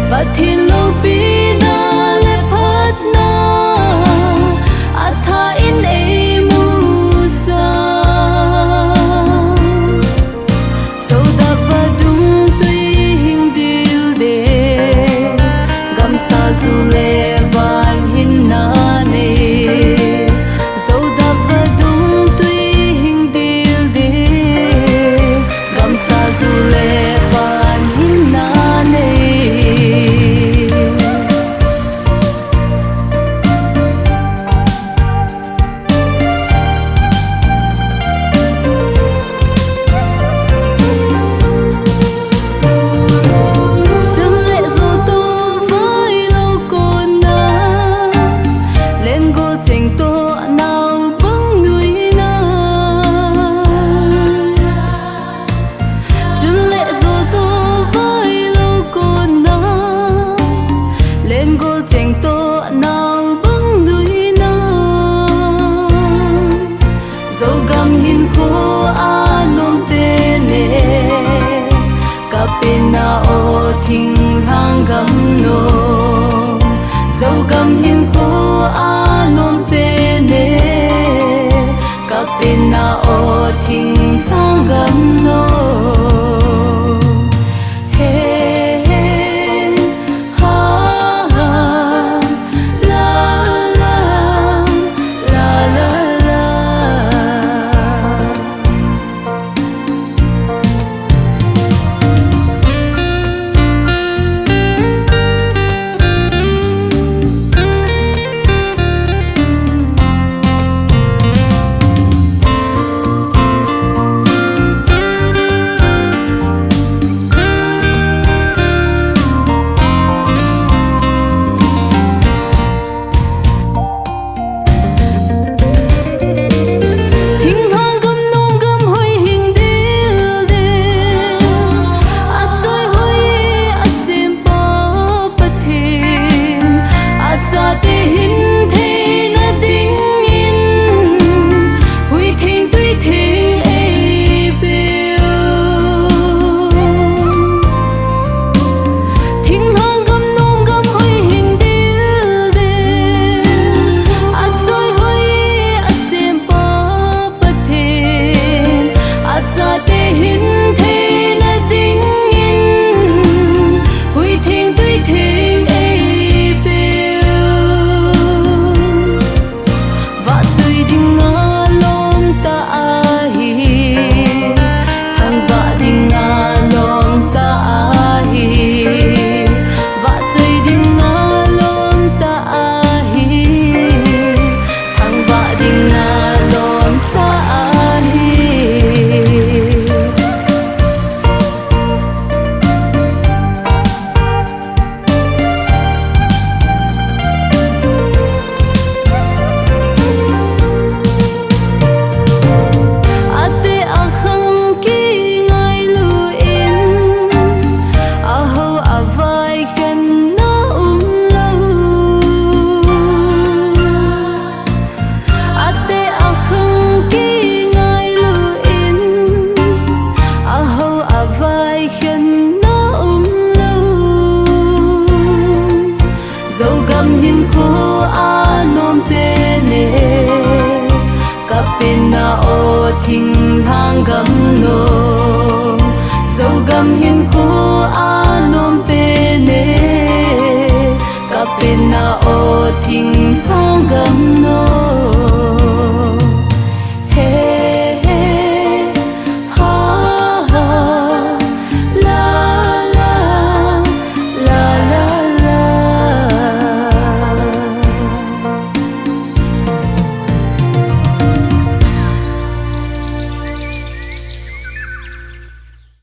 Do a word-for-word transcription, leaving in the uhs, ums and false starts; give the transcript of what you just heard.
Pathen loupina le phatna, athah in eimusah. Sodap vadung tui hing dildel, gamsa ju le van hinna nei. Sodap vadung tui hing dildel, gamsa ju le van hinna nei. Chule joto vailou kona, lengol cheng toh naobang nuina. Chule joto vailou kona, lengol cheng toh naobang nuina. Zogam hinkho a nom pen e, Kapina o thinglhang gam nom. Zogam hinkho a nom pen e, Kapina o thinglhang gam nom. He, he, ha, ha, la, la, la, la, la. Thinglhang gam nom gam hoi hing dildel, achoi hoi asempa Pathen, achate hin theina dingin, hui theng tui theng eipeu. Thinglhang gam nom gam hoi hing dildel, achoi hoi asempa Pathen, achate hin theina dingin, hui theng tui theng eipeu. Vahchoi dinga lom tah ahi, thangvah dinga lom tah ahi. Vahchoi dinga lom tah ahi, thangvah dinga lom tah ahi. Ateh akhang kingailu in, ahao avai khenna umlou. Ateh akhang kingailu in, ahao avai khenna umlou. Zogam hinkho a nom pen e, Kapina o thinglhang gam nom. Zogam hinkho a nom pen e, Kapina o thinglhang gam nom.